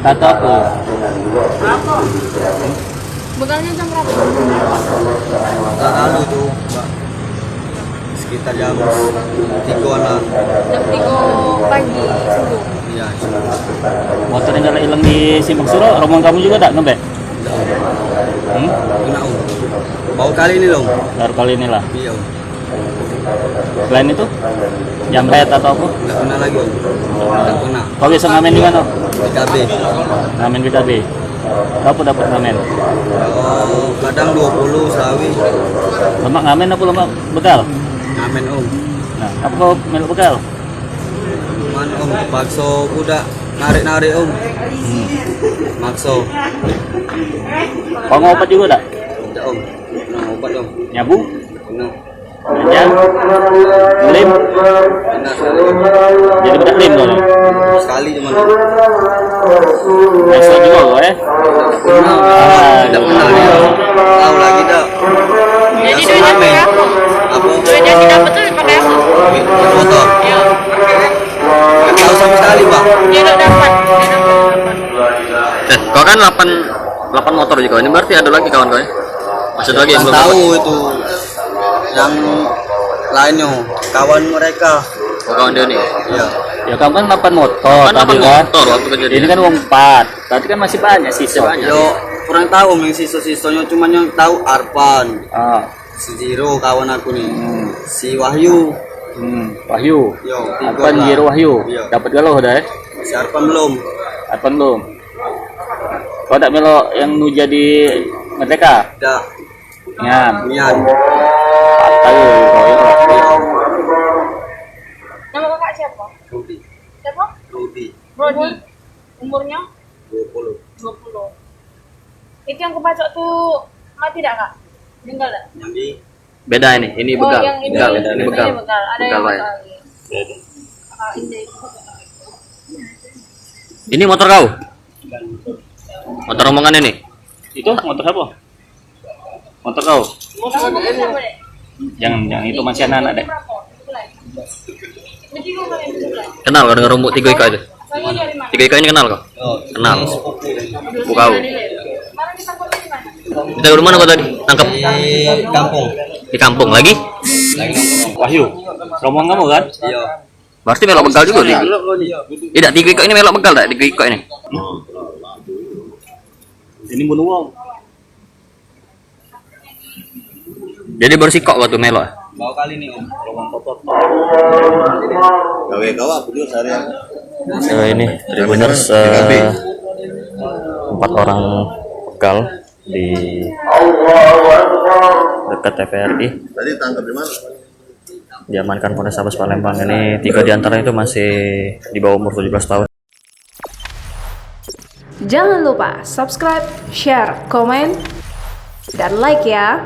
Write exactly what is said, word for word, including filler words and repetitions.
Kata apa? Apa? Begalnya jam berapa? Enggak tahu itu, Mbak. Sekitar jam tiga lah. Jam tiga pagi, subuh. Iya, subuh. Motor yang galak hilang di Simpang Suro, rombongan kamu juga tak ngebek? Enggak. Hmm? Kena, Om. Baru kali ini, Om. Baru kali inilah. Iya, Om. Selain itu, jambret atau apa? Enggak kena lagi, Om. Enggak kena. Kau biasa ngamen di mana? B K B. Ngamen B K B. Berapa dapat ngamen? Oh, kadang dua puluh sehari. Lemak ngamen apa lemak begal? Ngamen, Om. Nah, apa kau melok begal? Cuman, Om, pakso budak narik-narik, Om. Hmm. Makso. Kau ngobat juga tak? Enggak, Om. Nah, obat, Om. Nyabu? Nah. Kerja? Lim? Nah, sekali. Jadi budak lim kau ni? Sekali cuman. Biasa juga kau, eh? Nah, ah, tidak kenal dia. Tahu lagi dah. Jadi duitnya pakai apa? Apa? Duitnya didapat tu pakai apa? Motor. Ya. Enggak tahu sama sekali, Pak. Dia tak dapat. Dia dapat. Eh, kau kan delapan, delapan motor juga. Ini berarti ada lagi kawan kau, ya? Masih ada lagi yang belum dapat? Tahu itu. Yang lainnya, kawan mereka. Oh, kawan dia ni? Iya. Ya, kamu kan delapan motor tadi kan? Delapan motor waktu kejadian. Ini kan wong empat. Berarti kan masih banyak sisa. Masih banyak. Yo, kurang tahu yang sisa-sisanya, cuma yang tahu Arpan. Ah. Si Jiro kawan aku ni. Hmm. Si Wahyu. Hmm, Wahyu. Yo, tiga Arpan, lah. Jiro, Wahyu. Iya. Dapat galau dah, eh? Si Arpan belum. Arpan belum. Kau tak melok yang nu jadi merdeka? Dak. Nian. Nian. Patah je kau, ya. Nama kakak siapa? Rudi. Siapa? Rudi. Rudi. Umurnya? Dua puluh. Dua puluh. Itu yang kepacok tu mati dak, Kak? Meninggal dak? Nyambi. Beda ini, ini begal. Oh, yang ini. Begal, ini begal. Ini begal. Ada yang begal, ya. Beda. Ah, ini. Ini motor kau? Motor rombongan ini? Itu motor siapa? Motor kau? Jangan, jangan, itu masih anak-anak, Dek. Kenal kau dengan rombok tiga ikok itu? Tiga ikok ini kenal kau? Kenal. Sepupu kau. Kita di mana kau tadi? Tangkap? Di kampung. Di kampung lagi? Wahyu, rombongan kamu kan? Iya. Berarti melok begal juga nih. Tidak, tiga ikok ini melok begal tak? Tiga ikok ini. Ini bunuh wong. Jadi bersikok waktu melok. Bawa kali ni, Om. Gawe gawa aku juga seharian. So, ini Tribuners, eh, empat orang begal di dekat T V R I. Tadi tangkap di mana? Diamankan Polrestabes Palembang. Ini tiga di antaranya itu masih di bawah umur tujuh belas tahun. Jangan lupa subscribe, share, komen, dan like ya.